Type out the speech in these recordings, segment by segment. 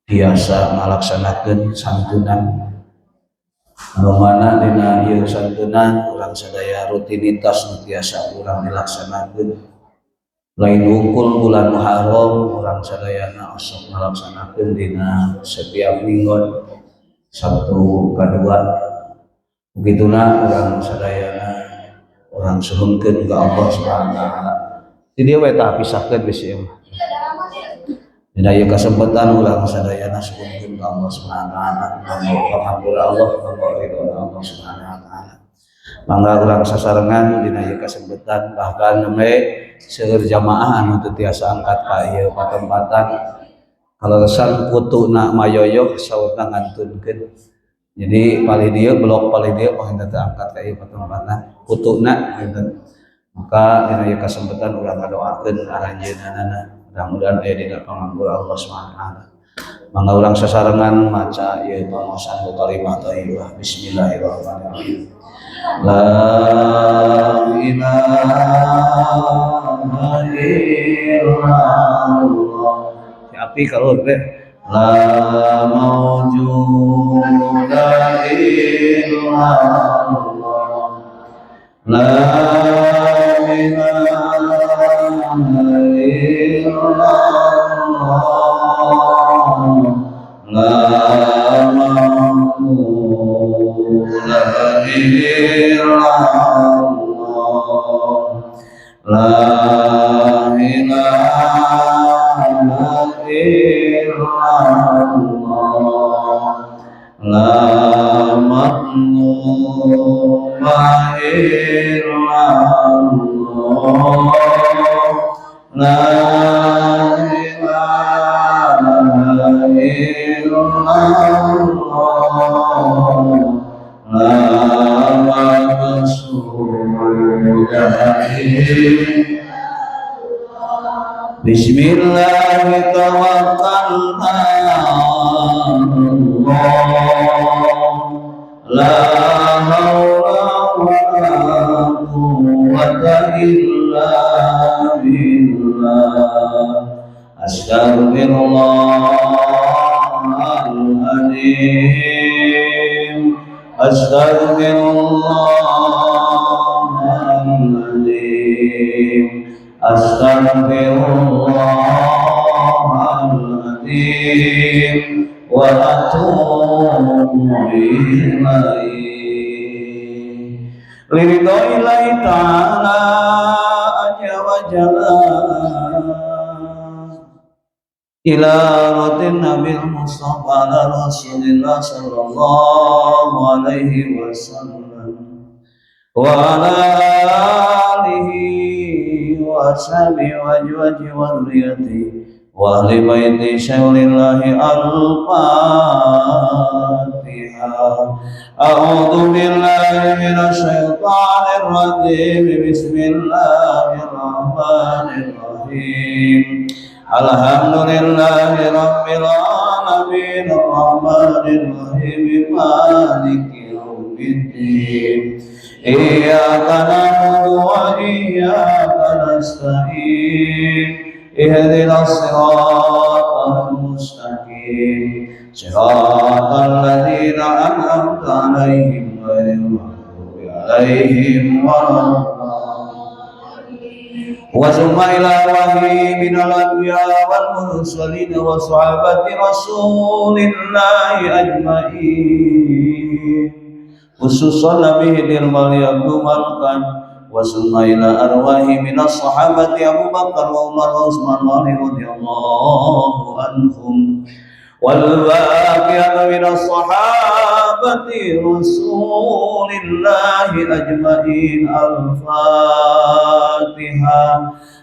Biasa ngalaksanakeun santunan anu mana dina ieu santunan urang sadaya rutinitas nu tiasa urang dilaksanakeun. Lain wungkul bulan Muharram, urang sadayana osok ngalaksanakeun dina setiap minggon Sabtu kadua. Begituna urang sadayana urang suhunkeun ka Allah Subhanahu wa taala. Di dieu we tah, pisahkeun bisi mah. Dina ieu kasempatan urang sadayana suhunkeun ka Allah Subhanahu wa taala, kanggo pangampura Allah, kanggo ridho Allah Subhanahu wa taala. Mangga urang sasarengan dina ieu kasempatan, bahkan nembe seueur jamaah anu teu tiasa angkat ka ieu patempatan. Kaleresan putuna mayoyoh saurna ngantunkeun. Jadi palih dieu blok, palih dieu panginten teu angkat ka ieu patempatan putuna gitu. Maka dina ieu kasempatan urang ngadoakeun aranjeunna, mudah-mudahan aya dina pangampura Allah Subhanahu wa taala. Mangga urang sasarengan maca ieu pangaosan ku kalimah thayyibah. Bismillahirrahmanirrahim. La ilaha illallah. Si api kalau deh. La maujuda illallah. La ilaha illallah. La ma'budu illallah. La ilaha illallah. La matluba illallah. La ilaha illallah. La maqsuda. Bismillah tawakkalna Allah. La haula wa la quwwata illa billah. Astaghfirullahaladzim. Astaghfirullahaladzim. Astaghfirullahaladzim wa atubu ilaihi. Liridhoillahi ta'ala azza wa jalla ila ratin Nabil Mustafa ala Rasulillah sallallahu alaihi wasallam wa ala alihi wa ashabihi wa azwajihi wa dzurriyyatihi wa ahli baiti syaulillahi. Al-Fatihah. A'udzu billahi minasyaitonir rajim. Bismillahirrahmanirrahim. Alhamdulillahi rabbil alamin arrahmanir rahim maliki yaumiddin. Iyyaka na'budu wa iyyaka nasta'in. Ihdinas siratal mustaqim. Siratal ladzina an'amta 'alaihim ghairil maghdubi 'alaihim waladdallin. Wa summa ila arwahi minal anbiya wal mursalin wa sahabati rasulillahi ajma'in, khususan Nabi Hidil Mali Abdu Malkan, wa summa ila arwahi minas sahabati Abu Bakar wa Umar wa Utsman wa Ali radhiyallahu anhum wal baqiyatu minas sahabati rasulillahi ajma'in. Al-Fatihah.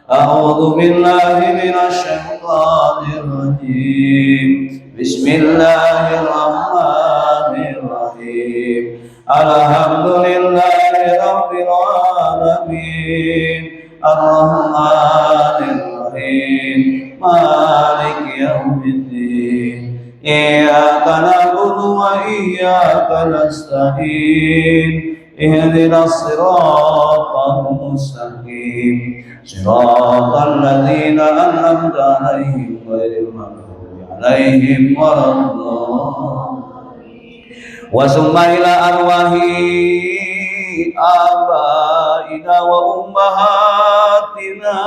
A'udzu billahi minasy syaithanir rajim. Bismillahirrahmanirrahim. Alhamdulillahi rabbil alamin arrahmanir rahim maliki yaumiddin. Iyyaka na'budu wa iyyaka nasta'in. اهدنا الصراط المستقيم صراط الذين أنعمت عليهم غير المغضوب عليهم ولا الضالين. وثم إلى أرواح آبائنا وأمهاتنا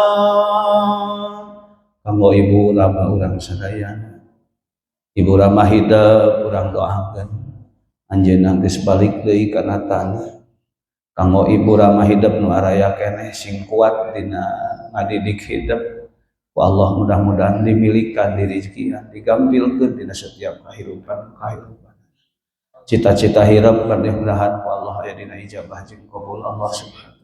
kanggo ibu rama urang sadayana, ibu rama hidep urang doakeun anjeunna geus balik deui kana tanah. Kanggo ibu rama hidep nu araya keneh, sing kuat dina ngadidik hidep ku Allah, mudah-mudahan dimilikan dirizkian, digampilkeun dina setiap kehidupan kehidupan cita-cita hirep, mudah-mudahan ku Allah aya dina ijabah jeung qabul Allah Subhanahu.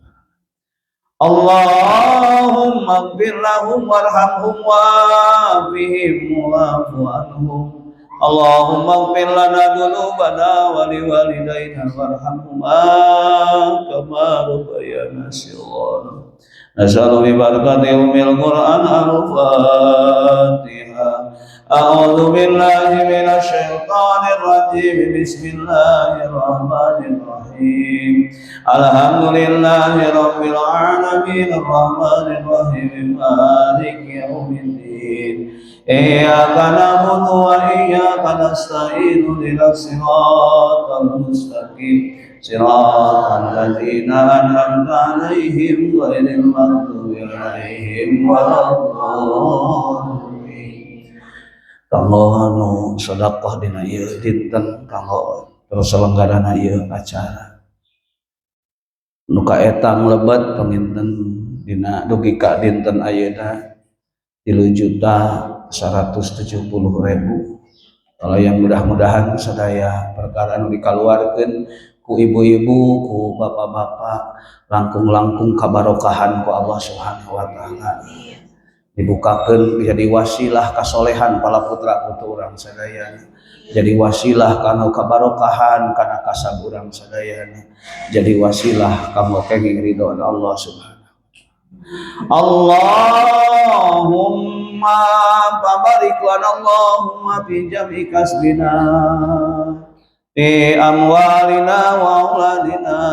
Allahumma ighfir lahum warhamhum wa'afihim wa'fu anhum. Allahumma ighfir lana dzunubana wa liwalidayna warhamhuma kama rabbayana shighara. Nas'alu bi barakati ummil Qur'an. Al-Fatihah. A'udzu billahi minasy syaithanir rajim. Bismillahirrahmanirrahim. Alhamdulillahi rabbil alamin arrahmanir rahim maliki yaumiddin. Iyyaka na'budu wa iyyaka nasta'in ihdinas siratal mustaqim siratal ladzina an'amta 'alaihim ghairil maghdubi 'alaihim waladdallin. Kanggo anu sedekah dina ieu dinten, kanggo terselenggarana ieu acara nu kaetang lebet panginten dina dugi ka dinten ayeuna 3.170.000. Kalau yang mudah-mudahan sadaya perkara nu dikaluarkeun ku ibu-ibu, ku bapak-bapak, langkung-langkung kabarokahan ku Allah Subhanahu wa taala, dibukakan jadi wasilah kasolehan para putra putri urang sadayana, jadi wasilah kana kabarokahan kana kasab urang sadayana, jadi wasilah kanggo kenging ridho Allah Subhanahu. Allahumma barik lana Allahumma fi jami kasbina fi amwalina wa auladina.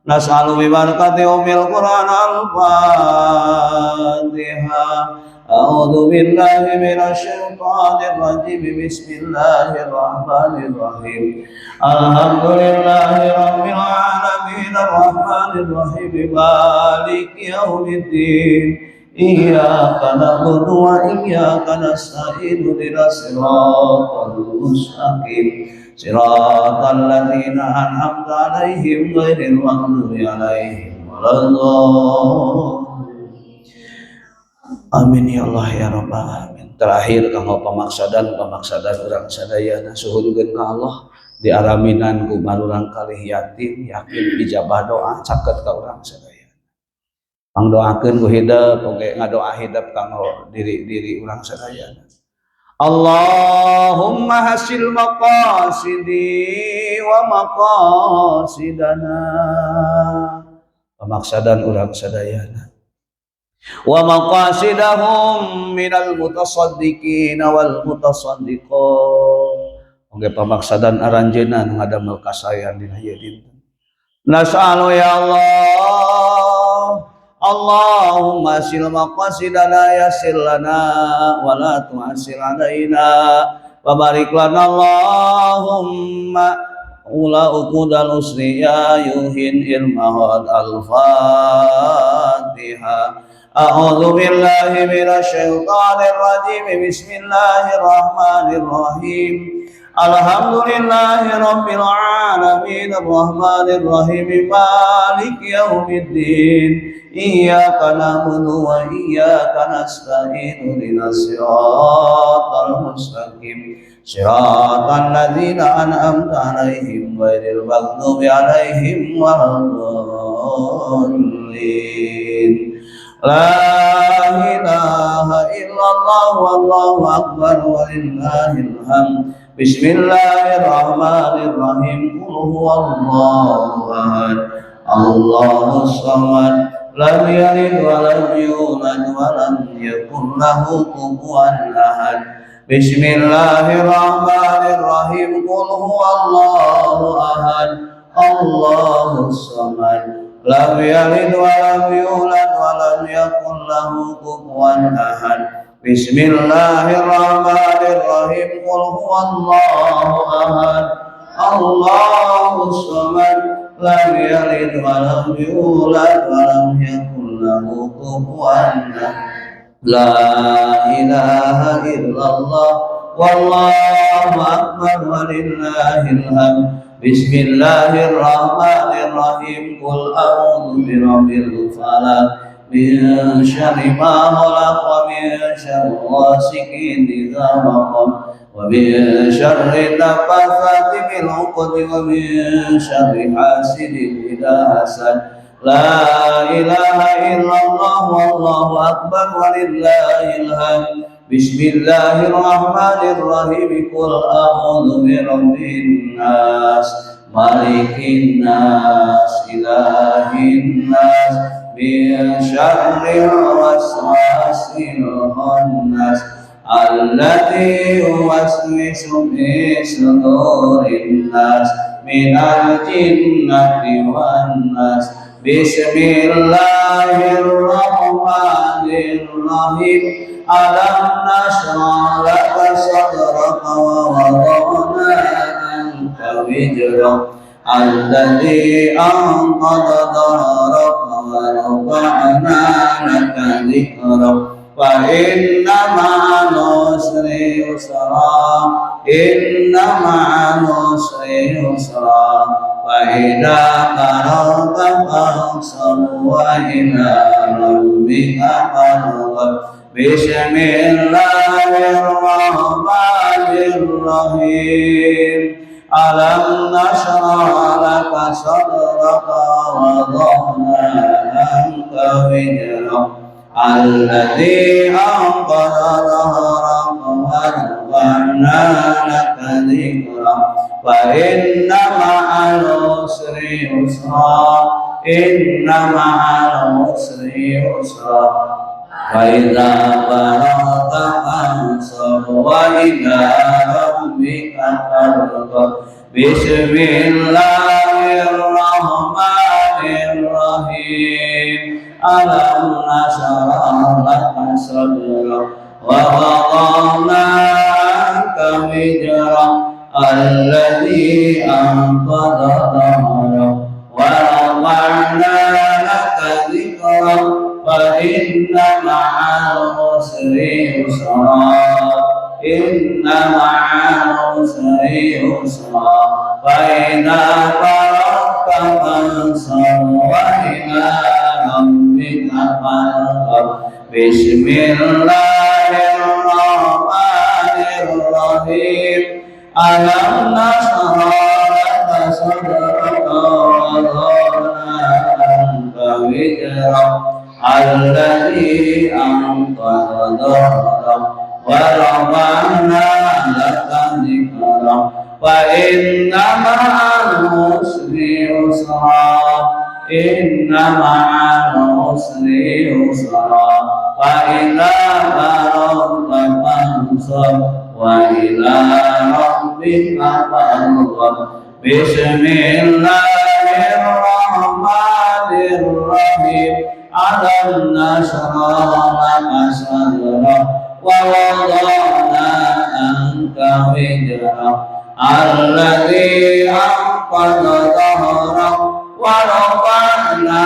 Nas'alu bi barakati ummil Qur'an. Al-Fatihah. A'udzu billahi minasyaitonir rajim. Bismillahirrahmanirrahim. Alhamdulillahi rabbil alamin arrahmanir rahim maliki yaumiddin. Iyyaka na'budu wa iyyaka nasta'in ihdinas siratal mustaqim siratal ladzina an'amta 'alaihim ghairil maghdubi 'alaihim waladdallin. Amin ya Allah ya rabbal alamin. Terakhir kanggo pamaksadan pamaksadan urang sadayana, suhunkeun ka Allah, diaraminan ku marurang kalih yatim, yakin ijabah doa caket ka urang sadayana. Pangdoakeun ku hidep oge, ngadoa hidep kanggo diri-diri urang sadayana. Allahumma hasil maqasidi wa maqasidana, pamaksadan urang sadayana, wa maqasidahum minal mutasaddiqin wal mutasaddiqat, oge pamaksadan aranjeunna nu ngadamel kasaean dina ieu dinten. Nas'alu ya Allah, Allahumma sil maqasidana yassir lana wa la tu'assir alaina wa barik lana Allahumma ula uqudal usri ya yuhin ilmahad. Al-Fatihah. A'udzu billahi minasyaitonir rajim. Bismillahirrahmanirrahim. Alhamdulillahi rabbil alamin arrahmanir rahim maliki yaumiddin. Iyyaka na'budu wa iyyaka nasta'in ihdinas siratal mustaqim siratal ladzina an'amta 'alaihim ghairil maghdubi 'alaihim waladdallin. La ilaha illallah wallahu akbar walillahil hamd. Bismillahirrahmanirrahim. Qul huwallahu ahad. Allahus samad. Lam yalid wa lam yulad wa lam yakul lahu kufuwan ahad. Bismillahirrahmanirrahim. Qul huwallahu ahad. Allahus samad lam yalid wa lam yulad wa lam yakul lahu kufuwan ahad. Bismillahirrahmanirrahim. Qul huwallahu ahad, Allahus samad, lam yalid wa lam yulad wa lam yakul lahu kufuwan ahad. La ilaha illallah wallahu akbar walillahil hamd. Bismillahirrahmanirrahim. Qul a'udzu birabbil falaq min syarri ma khalaq wa min syarri ghasiqin idza waqab wa min syarri naffatsati fil 'uqad wa min syarri hasidin idza hasad. La ilaha illallah wallahu akbar walillahil hamd. Bismillahirrahmanirrahim. Qul a'udzu birabbin nas, malikin nas, ilahin nas, min syarril waswasil khannas alladzi yuwaswisu fi sudurin nas minal jinnati wan nas. Bismillahirrahmanirrahim. Alam nashrah laka sadraka wa wada'na anka wizrak alladzi anqadha dhahraka wa rafa'na laka dhikrak. Fa inna ma'al usri yusra, inna ma'al usri yusra. Fa idza faragta fansab wa ila rabbika farghab. Bismillahirrahmanirrahim. Alam nashrah laka sadraka wa wada'na anka wizrak alladzi anqadha dhahraka wa rafa'na laka dhikrak. Fa inna ma'al usri yusra, inna ma'al usri yusra. Fa idza faragta fansab wa ila rabbika farghab. Bismillahirrahmanirrahim. Alam nashrah laka sadrak wa wada'na anka wizrak alladzi anqadha dhahrak wa rafa'na laka dhikrak. Fa inna ma'al usri yusra, inna ma'al usri yusra. Fa idza faragta fansab wa ila rabbika farghab. Bismillahirrahmanirrahim. Alam nashrah laka sadraka wa wada'na anka wizrak alladzi anqadha dhahrak wa rafa'na laka dhikrak. Fa inna ma'al usri yusra, inna ma'al usri yusra. Fa idza faragta fansab wa ila rabbika farghab. Bismillahirrahmanirrahim. Alam nashrah laka sadrak wa wada'na anka wizrak alladzi anqadha dhahrak wa rafa'na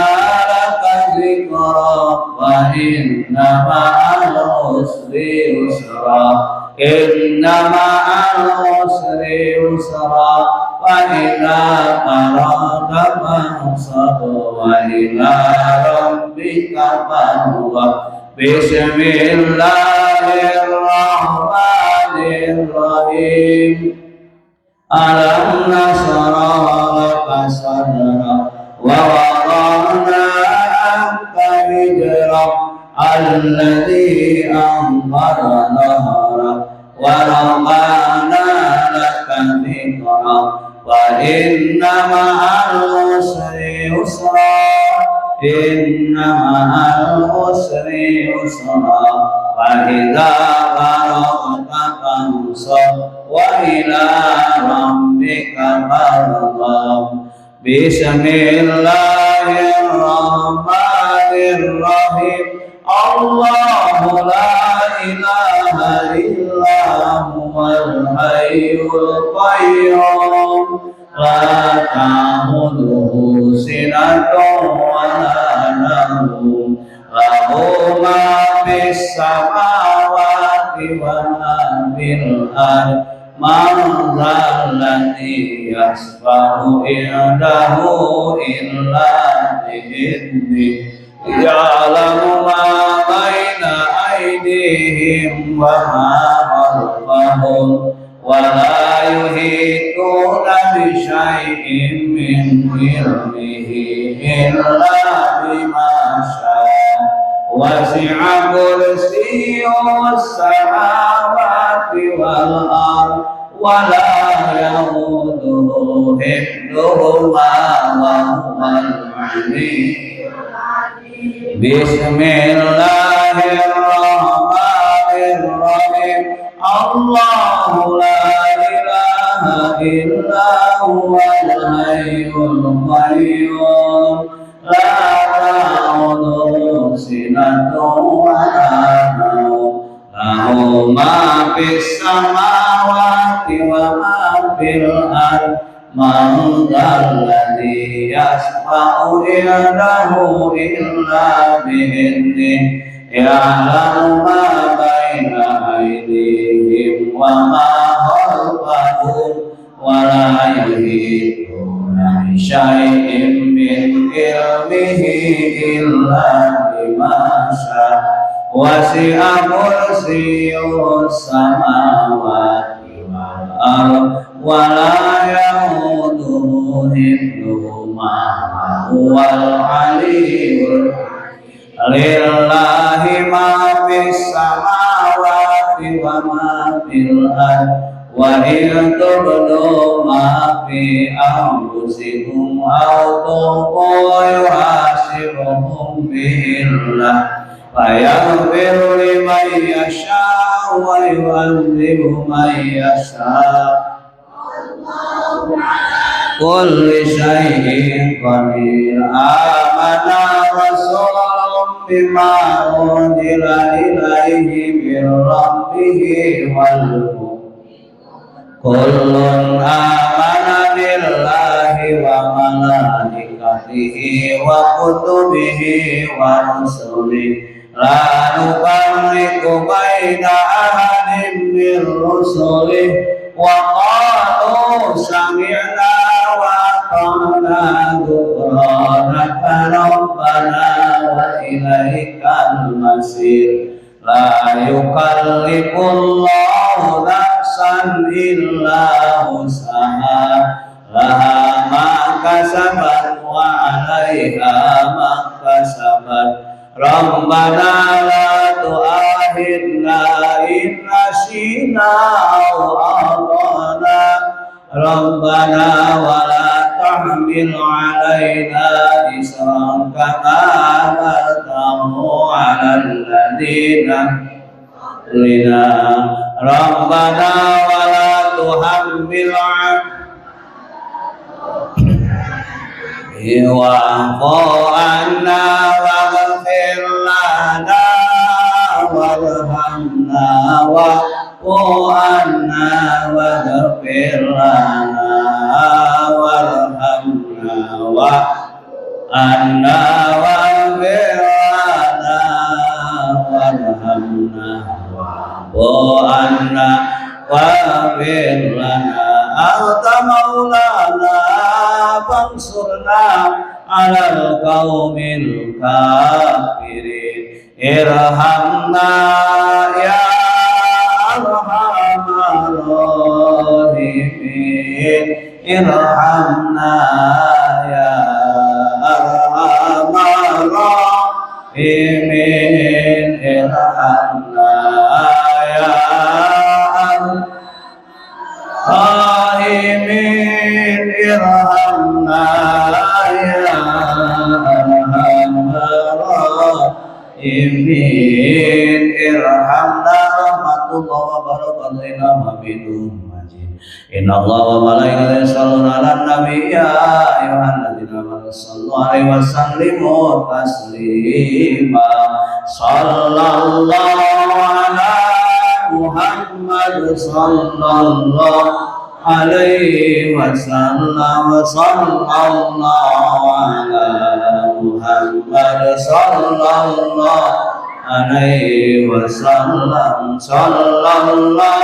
laka dhikrak. Wa inna ma'al usri yusra, inna ma'al usri yusra. Wa idza faragta fansab wa ila rabbika farghab. Bismillahirrahmanirrahim. Alam nashrah laka sadrak wa wada'na anka wizrak alladzi anqadha dhahrak wa rafa'na laka dhikrak. Wa inna ma'al usri yusra, inna ma'al usri yusra. Fa idza faragta fansab wa ila rabbika farghab. Bismillahirrahmanirrahim. Allahu la ilaha illa huwal hayyul qayyum la ta'khudhuhu sinatun wa la nawm lahu ma fis samawati wa ma fil ardh man dzalladzi yashfa'u indahu illa bi'idnih ya'lamu ma baina aydihim wa ma khalfahum wa la yuhituna bi syai'in min ilmihi illa bima syaa wasi'a kursiyyuhus samawati wal ardh wa la ya'uduhu hifdhuhuma wa huwal 'aliyyul. Bismillahirrahmanirrahim. Allahu la ilaha illa huwal hayyul qayyum la ta'khudhuhu sinatun wa la nawm lahu ma fis samawati wa ma fil ardh man dzalladzi yashfa'u indahu illa bi'idnih ya'lamu ma baina aydihim wa ma khalfahum wa la yuhituna bi syai'in min ilmihi illa bima syaa wasi'a kursiyyuhus samawati wal ardh wa la ya'uduhu hifdhuhuma wa huwal 'aliyyul. Lillahi ma fis samawati wa ma fil ardh wa in tubdu ma fi anfusikum aw tukhfu yuhasibukum bihillah fayaghfiru liman yasha'u wa yu'adzibu man yasha' kulli syai'in qadir. Amana rasulun bima unzila ilaihi min rabbih wal mu'minun kullun amana billahi wa malaikatihi wa kutubihi wa rusulihi la nufarriqu baina ahadin min rusulihi wa qalu sami'na wa ata'na ghufranaka rabbana wa ilaikal masir. La yukallifullahu nafsan illa wus'aha laha ma kasabat wa 'alaiha ma kasabat. Rabbana la tu'akhidna in nasina aw akhtana Rabbana wa la tahmil 'alaina isran kama hamaltahu 'alal ladzina lina Rabbana wa la tuhammil wa'fu 'anna waghfir lana warhamna wa'fu 'anna waghfir lana warhamna wa'fu 'anna waghfir lana warhamna wa'fu 'anna waghfir lana anta maulana fansurna 'alal qaumil kafirin. Irhamna ya arhamar rahimin irhamna ya arhamar rahimin irhamna ya rahimin irhamna ya arhamar rahimin irhamna rahmatullah wa barakatuhu hamidum majid. Innallaha wa malaikatahu yusholluna 'alan nabi ya ayyuhalladzina amanu shallu 'alaihi wa sallimu taslima. Sallallahu ala Muhammad sallallahu alaihi wasallam, sallallahu ala Muhammad sallallahu alaihi wasallam, sallallahu ala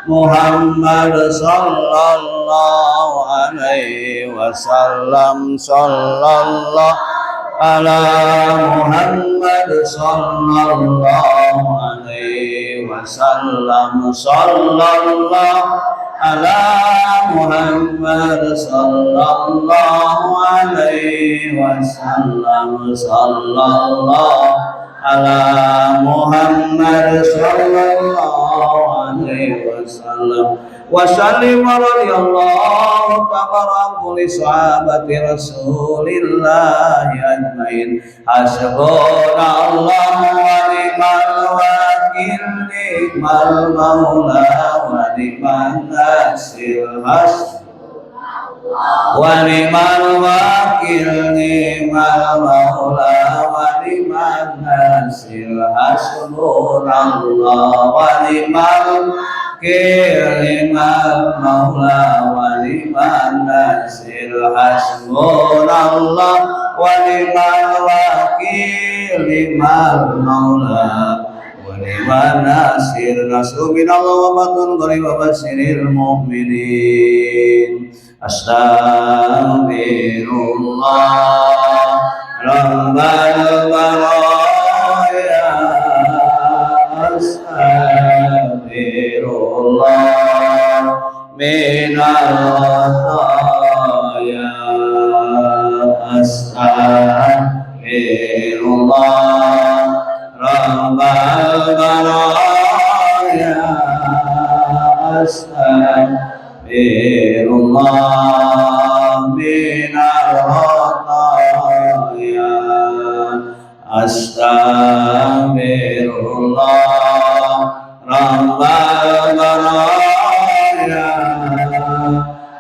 Muhammad sallallahu alaihi wasallam, sallallahu ala Muhammad sallallahu alaihi wasallam, sallallahu ala Muhammad sallallahu alaihi wasallam, sallallahu ala Muhammad sallallahu alaihi wasallam wa sallim wa radhiyallahu ta'ala an kulli sahabati Rasulillah ajmain. Hasbunallahu wa ni'mal wakil, ni'mal maula wa ni'man nasir. Wa ni'mal wakil, ni'mal maula wa ni'man nasir. Hasbunallahu wa ni'mal wakil, ni'mal maula wa ni'man nasir. Hasbunallahu wa ni'mal wakil, ni'mal maula wa ni'man nasir. Nasrun minallah wa fathun qarib wa basyiril mu'minin. Astaghfirullah rabbal baraya, astaghfirullah minal khataya, astaghfirullah rabbal baraya, astaghfirullah minal khataya, astaghfirullah rabbal baraya,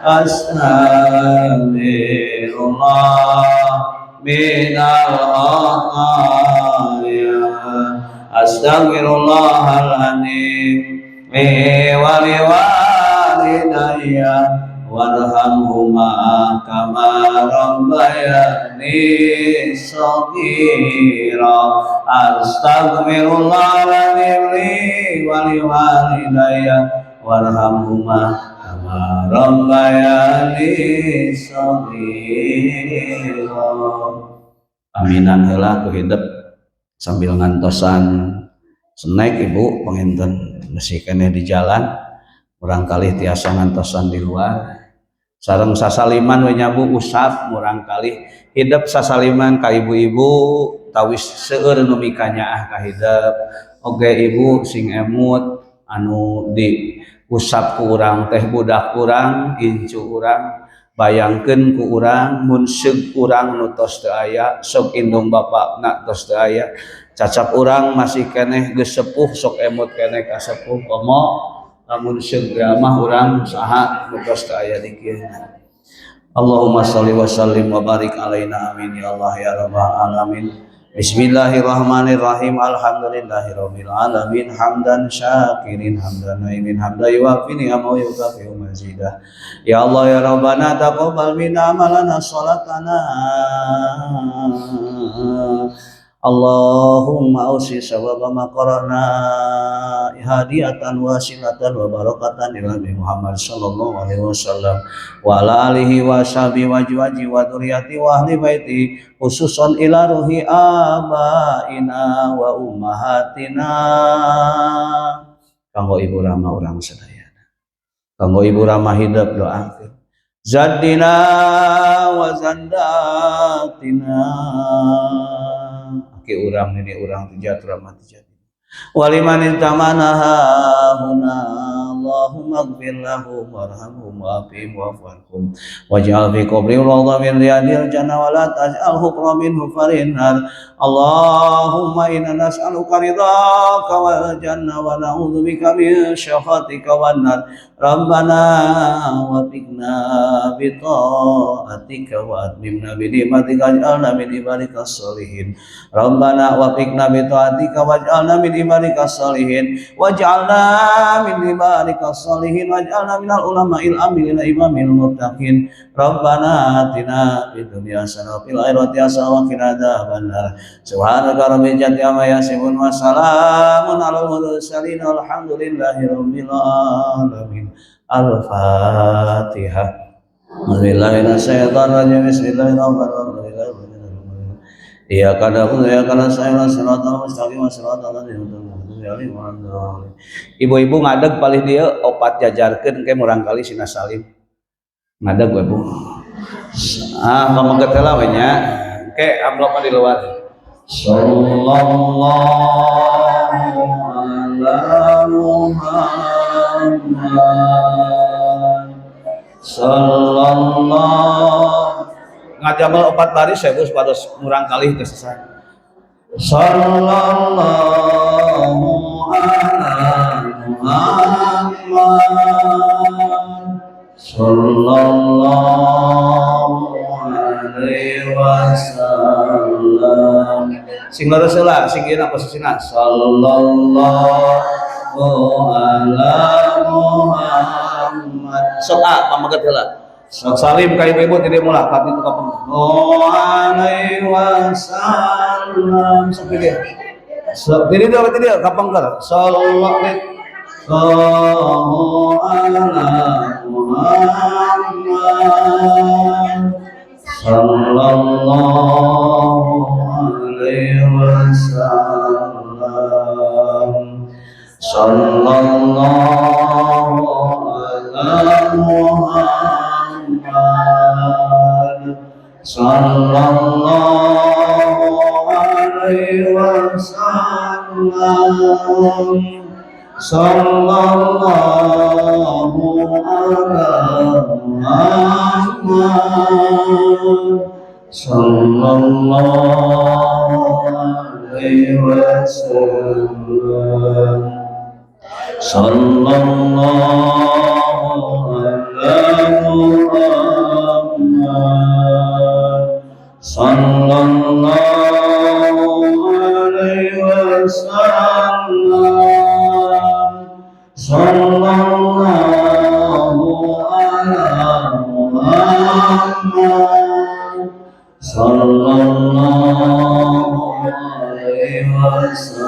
astaghfirullah minal khataya, astaghfirullahal azim li wa liwalidayya warhamhuma kama rabbayani shaghira. Astaghfirullahal azim li wa liwalidayya warhamhuma kama rabbayani shaghira. Aminan heula ku hidep sambil ngantosan snack ibu, panginten masih keneh di jalan, murangkalih tiasa ngantosan di luar sareng sasaliman we nya Bu. Usap murangkalih hidep sasaliman ka ibu-ibu, tawis seueur nu mikanyaah ka hidep oge. Ibu sing emut anu di usap ku urang teh budak urang, incu urang. Bayangkeun ku urang mun seug urang nu tos teu aya, sok indung bapakna tos teu aya, cacap urang masih keneh geus sepuh, sok emut keneh ka sepuh. Komo lamun seug mah urang saha nu tos teu aya di kieu. Allahumma sholli wa sallim wa barik alaina, amin ya Allah ya rabbal alamin. Bismillahirrahmanirrahim. Alhamdulillahirabbil alamin, hamdan syakirin, hamdan naimin, hamdan yuwafi ni'amahu wa yukafi'u mazidah. Ya Allah ya Rabbana, taqabbal minna amalana, salatana. Allahumma ausi sababa ma qara'na hadiyatan wasilatan wa barakatan ila Nabi Muhammad sallallahu alaihi wasallam wa ala alihi wa sahbihi wa azwaji wa dzurriyyati wa ahli baiti, khususan ila ruhi abaina wa ummahatina. Kanggo ibu rama urang sadayana, kanggo ibu rama hidup, doakeun zaddina wa zandatina, aki urang, nini urang, tijat rama tijat, waliman tamanaha huna. Allahumma ighfir lahum warhamhum wa'afihim wa'fu anhum waj'al fi qabrihim rawdhan min riyadil jannah wa la taj'al hufra min hufarin nar. Allahumma inna nas'aluka ridhaka wal jannah wa na'udzubika min syakhatika wan nar. Rabbana wafiqna bi ta'atika wa atmimna bi ni'matika waj'alna min ibadikas sholihin. Rabbana wafiqna bi ta'atika waj'alna min ibadikas sholihin, waj'alna min ibadikas sholihin, waj'alna minal ulama'il amilina imamil muttaqin. Rabbana atina fid dunya hasanah wa fil akhirati hasanah wa qina adzabannar. Subhanaka rabbil izzati amma yasifun wa salamun alal mursalin walhamdulillahi rabbil alamin. Al-Fatihah. Bismillahirrahmanirrahim. Bismillahirrahmanirrahim. Iyyaka na'budu wa iyyaka nasta'in. Shiratal mustaqim, shiratal ladzina an'amta 'alaihim. Ibu-ibu ngadeg palih dieu opat jajarkeun ke murang kali sina salim. Ngadeg we, Bu. Ah, pameget heula we nya. Engke amplop di luar. Sallallahu ala Muhammad sallallahu. Ngajamel opat baris ya, Bu, supados murang kali teu selesai. Sallallahu ala Muhammad sallallahu alaihi wasallam. Sing leres heula, sing ieu posisina. Sallallahu ala Muhammad. Sok ah pameget heula. Sok salim ka ibu-ibu ti dieu mula ka ditu ka alaihi wasallam. Sok di dieu. Sok di dieu di dieu ka pengker. Sallallahu ala Muhammad sallallahu alaihi wasallam, sallallahu ala Muhammad sallallahu alaihi wasallam, sallallahu ala Muhammad sallallahu alaihi wasallam, sallallahu ala Muhammad sallallahu alaihi wasallam, sallallahu ala Muhammad sallallahu alaihi wasallam.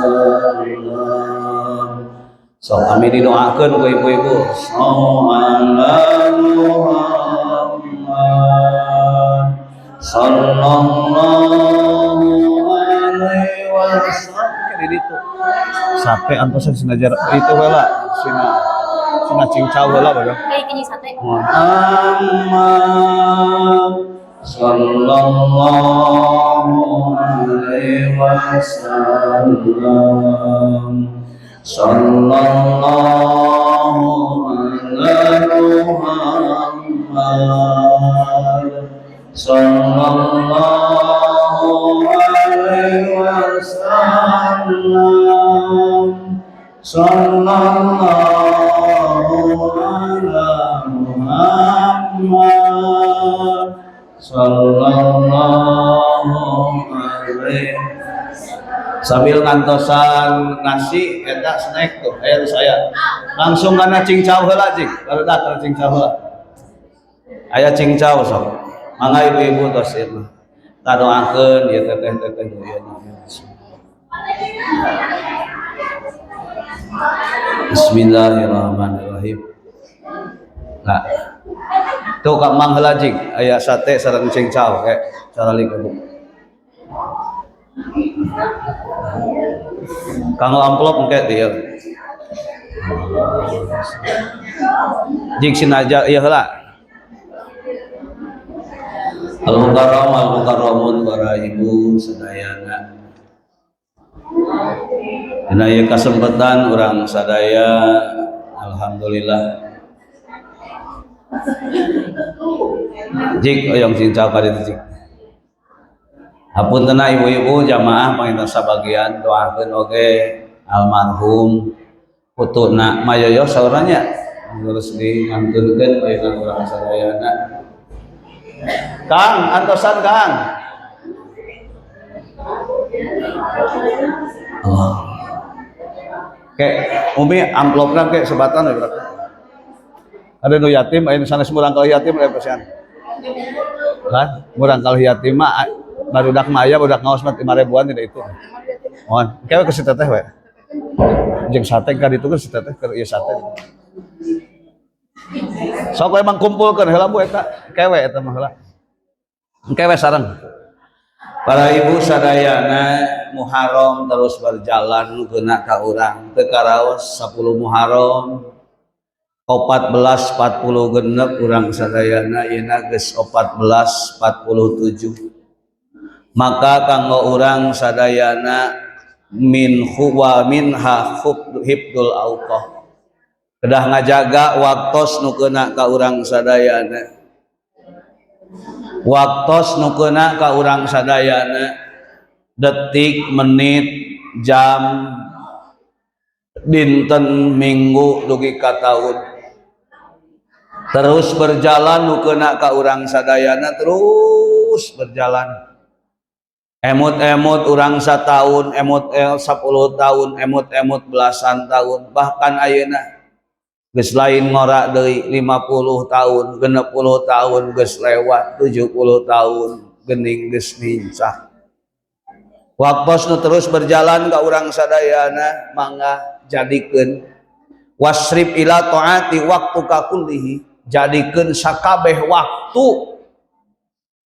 Sok kami didoakeun ku ibu-ibu. Sallallahu Muhammad sallallahu alaihi wasallam. Di ditu sate antosan sina itu heula, sina sina cincau heula bae. Kayak gini sate. Muhammad sallallahu alaihi wasallam, sallallahu ala Muhammad sallallahu alaihi wasallam, sallallahu ala Muhammad sallallahu alaihi. Sambil ngantosan nasi eta snack tuh aya saya langsung kana cincau heula, cing baru datang cincau heula, aya cincau. Sok mangga ibu-ibu, tos ieu mah tadoakeun ieu teteh-teteh nu ieu. Bismillahirrahmanirrahim. Nah, tuh kak mang heula, cing aya sate sareng cincau kayak cara ibu. Kanggo amplop engke dieu. Jing sinaja ieu heula. Al-Mukarram, Al-Mukarramun, para ibu sadayana. Dina ieu kasempatan urang sadaya Alhamdulillah. Jik oyong cincau ka ditu jik. Hapunten ibu-ibu jamaah panginten sabagian doakeun oge almarhum putuna Mayoyo saurna nya terus diantunkeun ayeuna urang sadayana. Kang, antosan Kang. Allah. Oke, Umi amplopna ke sebatan we berapa? Ada nu yatim, aya nu sanes murang kali yatim aya pasian. Kan, murang kali yatim mah barudak mah aya barudak ngaos mah 5.000-an tidak itu. Mohon, kewe ke si teteh we. Jeung sate ka ditu ke si teteh keur ieu sate. Sok emang kumpulkeun heula Bu eta, kewe eta mah heula. Kewe sareng. Para ibu sadayana, Muharram terus berjalan nu keuna ka urang teu karaos 10 Muharram 1446 urang sadayana yeuna geus 1447. Maka kanggo urang sadayana min huwa minha hibdul auqah, kedah ngajaga waktos nu keuna ka urang sadayana, waktos nu keuna ka urang sadayana, detik, menit, jam, dinten, minggu dugi ka taun terus berjalan nu keuna ka urang sadayana, terus berjalan. Emut-emut urang sataun, emut 10 tahun, emut-emut belasan tahun, bahkan ayeuna geus lain ngora deui 50 tahun, 60 tahun geus lewat, 70 tahun gening geus nincak. Waktos nu terus berjalan ka urang sadayana, mangga jadikeun wasrif ila taati waktu ka kullihi, jadikeun sakabeh waktu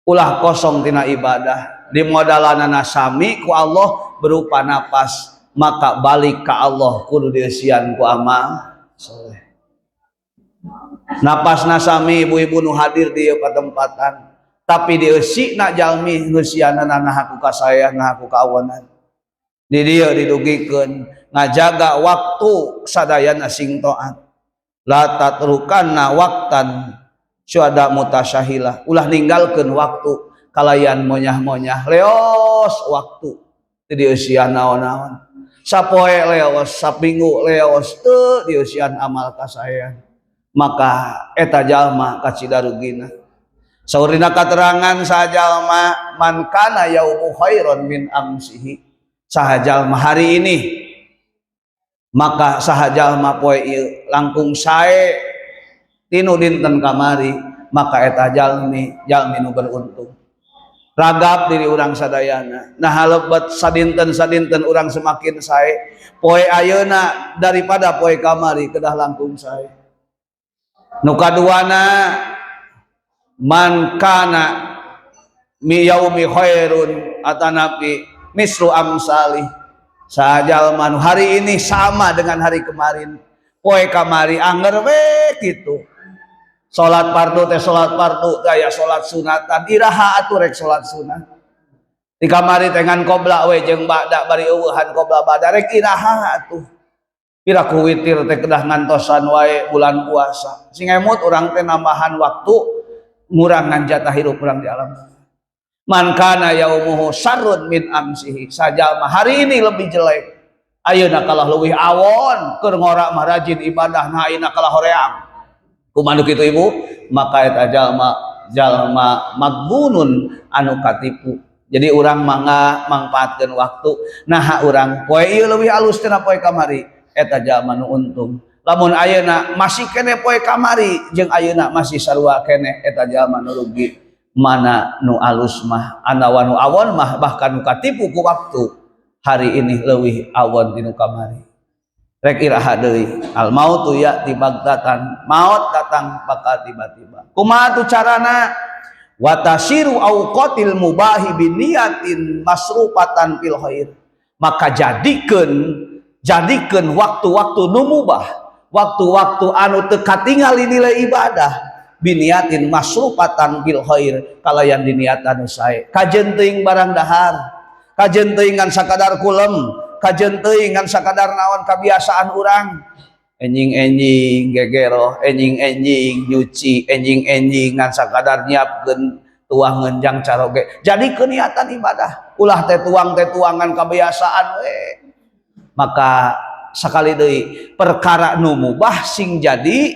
ulah kosong tina ibadah. Di modalanana sami ku Allah berupa napas, maka balik ka Allah kudu dieusian ku amal soleh. Napas nasami ibu-ibu nu hadir di ieu patempatan, tapi dieusi jalmi ngeusianana nah ku kasaya, nah ku kawanan. Di dieu didugikeun ngajaga waktu sadayana sing taat. La tatrukanna waqtan syuada mutasyahila, ulah ninggalkeun waktu kalayan monyah-monyah. Leos waktu teu dieusian naon-naon, sapoe leos, sapinggu leos, teu dieusian amal kasaean, maka eta jalma kacida rugina. Saur dina katerangan, sajalma man kana yaumu khairon min amsihi, saha jalma hari ini, maka saha jalma poe ieu langkung sae tinu dinten kamari, maka eta jalmi jalmi nu beruntung. Ragap diri urang sadayana, nah lebet sadinten sadinten urang semakin sae. Poe ayeuna daripada poe kamari kedah langkung sae. Nu kaduana, man kana mi yaumi khairun atanapi mislu amsalih, sajalma nu hari ini sama dengan hari kemarin. Poe kamari anger we kitu, salat fardu teh salat fardu, gaya salat sunatan iraha atuh rek salat sunat? Di kamari teh ngan qobla we jeung ba'da, bari eueuhan qobla ba'da, rek iraha atuh? Piraku witir teh kedah ngantosan wae bulan puasa. Sing emut urang teh nambahan waktu, ngurangan jatah hirup urang di alam. Man kana yaumuhu syarrun min amsihi, sajalma hari ini lebih jelek, ayeuna kalah leuwih awon. Keur ngora mah rajin ibadah, nah ayeuna kalah hoream. Kumaha kitu ibu? Maka eta jalma jalma magbunun anu katipu. Jadi urang mangga mangpaatkeun waktu. Nah, urang poe ieu leuwih alus tina poe kamari, eta jalma nu untung. Lamun ayeuna masih kene poe kamari jeung ayeuna masih sarua kene, eta jalma nu rugi. Mana nu alus mah anawa nu awon mah, bahkan nu katipu ku waktu, hari ini leuwih awon tinu kamari, rek iraha deui? Al mautu ya'ti bagtatan, maut datang bakal tiba-tiba. Kumaha tuh carana? Watasiru auqatil mubahi biniyatin masrupatan fil khair, maka jadikeun jadikeun waktu-waktu nu mubah, waktu-waktu anu teu katingali nilai ibadah, biniyatin masrupatan fil khair, kalayan diniatan nu sae. Kajen teuing barang dahar, kajen teuing ngan sakadar kulem, kajen teuing ngan sakadar naon kebiasaan urang. Enjing-enjing gegeroh, enjing-enjing nyuci, enjing-enjing ngan sakadar nyiapkeun tuangan jang caroge. Jadi keniatan ibadah. Ulah teh tuang teh tuangan kebiasaan we. Maka sakali deui perkara nu mubah sing jadi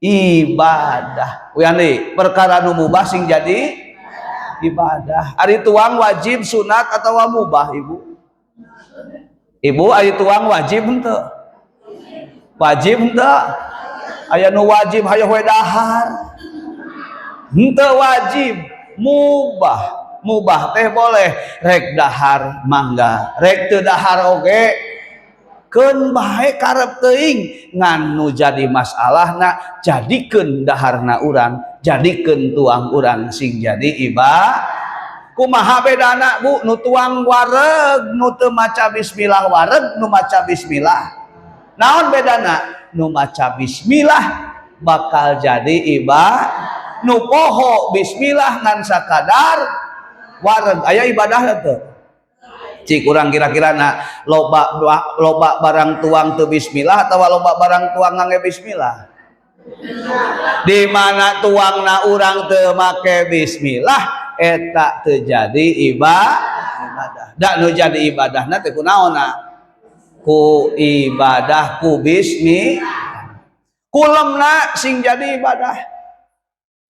ibadah. Uyan deui, perkara nu mubah sing jadi ibadah. Ari tuang wajib, sunat, atau mubah, Ibu? Ibu, ari tuang wajib henteu? Wajib henteu? Aya nu wajib, hayo we dahar. Henteu wajib, mubah. Mubah teh boleh rek dahar mangga, rek teu dahar oge keun bae, karep teuing. Ngan nu jadi masalahna, jadikeun daharna urang, jadikeun tuang urang sing jadi ibadah. Kumaha bedana, Bu, nu tuang wareg, nu teu maca bismillah wareg, nu maca bismillah? Naon bedana? Nu maca bismillah bakal jadi ibadah, nu poho bismillah ngan sakadar wareg, aya ibadah teu? Cik urang kira-kira na, loba loba barang tuang teu bismillah atau loba barang tuang ngangge bismillah? Di mana tuangna urang teu make bismillah, eta teu jadi ibadah. Da nu jadi ibadahna teh kunaonna? Ku ibadah ku bismi. Kulemna sing jadi ibadah.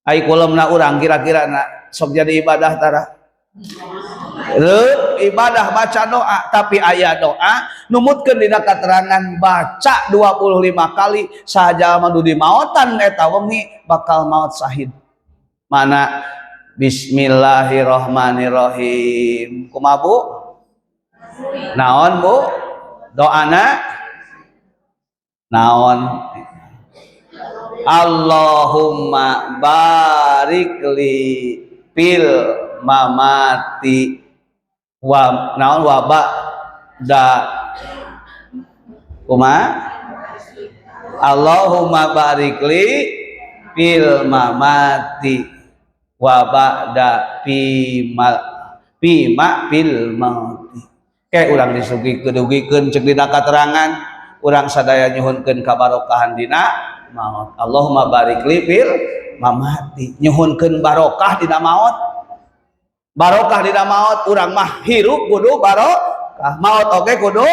Ai kulemna urang kira-kira na sok jadi ibadah tara? Reup, ibadah baca doa, tapi aya doa numutkeun dina katerangan baca 25 kali saja nu di maotan eta wengi bakal maot sahid. Mana? Bismillahirrahmanirrahim. Kumaha, Bu? Naon, Bu? Doana naon? Allahumma barik li fil mamati wa naon wa ba'da, kumaha? Allahumma barik li fil mamati wa ba'da fima fima fil mauti. Kayak urang disugikeun, dugikeun cek dina katerangan, urang sadaya nyuhunkeun kabarokahan dina maut. Allahumma barik li fil mamati, nyuhunkeun barokah dina maut, barokah dina maut. Urang mah hirup kudu barokah, maut oge kudu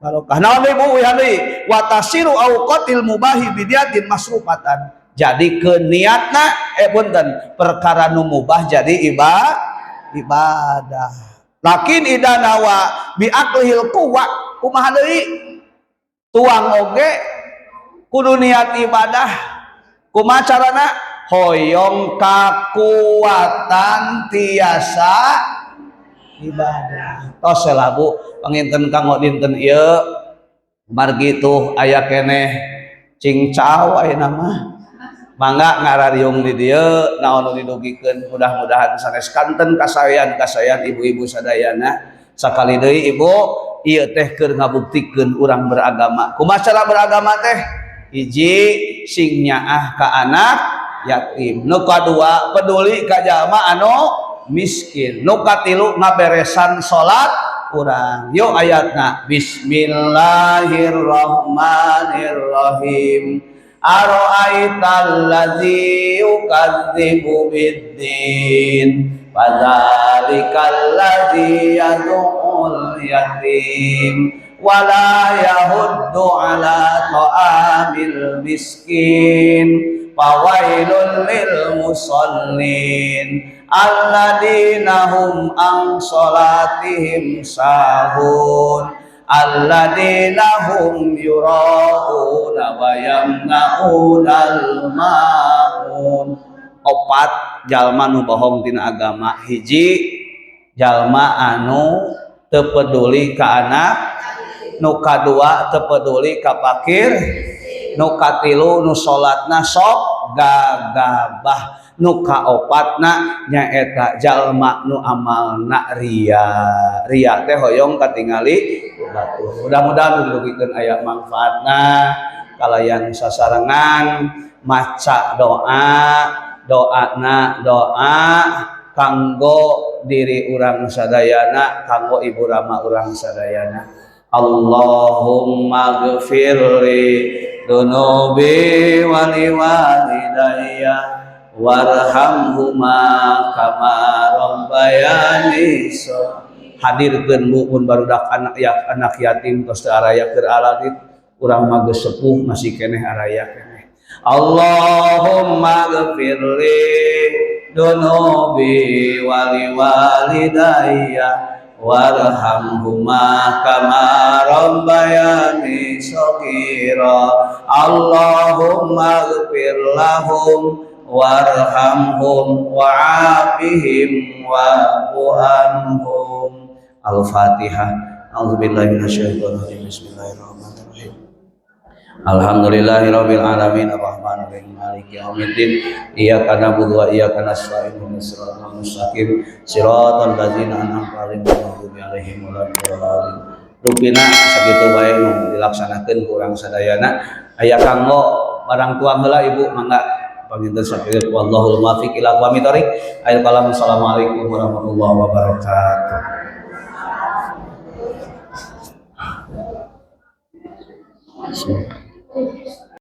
barokah. Naon, Ibu? Uyan deui, wa tasiru auqatil mubahi biniyatin masrufatan. Jadi keniatna, eh punten, perkara nu mubah jadi ibadah. Lakin idza nawa bi aqlihil quwa. Kumaha deui? Tuang oge kudu niat ibadah. Kumaha carana? Hoyong kakuatan tiasa ibadah. Tos lah, Bu, panginten kanggo dinten ieu. Margi tuh aya keneh cingcau ayeuna mah, mangga ngarariung di dieu. Naon nu didugikeun, mudah-mudahan sanes kanten kasayan kasayan ibu-ibu sadayana. Sakali deui, Ibu, ieu teh keur ngabuktikeun urang beragama. Kumaha cara beragama teh? Hiji, sing nyaah ka anak yatim. Nu kadua, peduli ka jalma anu miskin. Nu katilu, ngaberesan salat urang. Yuk, ayatna. Bismillahirrahmanirrahim. Ara'aital ladzi yukadzibu biddin, fadzalikal ladzi yad'ul yatim, wala yahuddu ala ta'amil miskin, fawailul lil musallin alladzina hum an salatihim sahun, alladzina hum yura'una wa yamna'unal ma'un. Opat jalma nu bohong tina agama. Hiji, jalma anu teu peduli ka anak. Nu kadua, teu peduli ka fakir. Nu katilu, nu salatna sok gagabah. Nu kaopatna nyaeta jalma nu amalna ria. Ria teh hoyong katingali ku batur. Mudah-mudahan nu didugikeun aya manfaatna. Kalayan sasarengan maca doa, doana doa kanggo diri urang sadayana, kanggo ibu rama urang sadayana. Allahumma ghfirli dunubi wa liwalidayya warhamhuma kama rabbayani. Hadirkeun Bu mun barudak anak ya, anak yatim tos teu araya keur aladit, urang mah geus sepuh masih keneh araya keneh. Allahumma ghfirli dunubi wa liwalidayya warhamhuma kama rabbayani shaghira. Allahumma ighfir lahum warhamhum wa'afihim wa'fu anhum. Al-Fatihah. A'udzubillahi minasyaitonir rajim. Bismillahirrahmanirrahim. Alhamdulillahirabbil alamin arrahmanir rahim maliki yaumiddin iyyaka na'budu wa iyyaka nasta'in ihdinas siratal mustaqim siratal ladzina an'amta 'alaihim ghairil maghdubi 'alaihim waladdallin. Rupina sakitu bae nu dilaksanakeun ku urang sadayana. Aya kanggo barang tuang heula Ibu, mangga panginten sakitu. Wallahul muwaffiq ila aqwamit thoriq. Akhir kalam, assalamualaikum warahmatullahi wabarakatuh.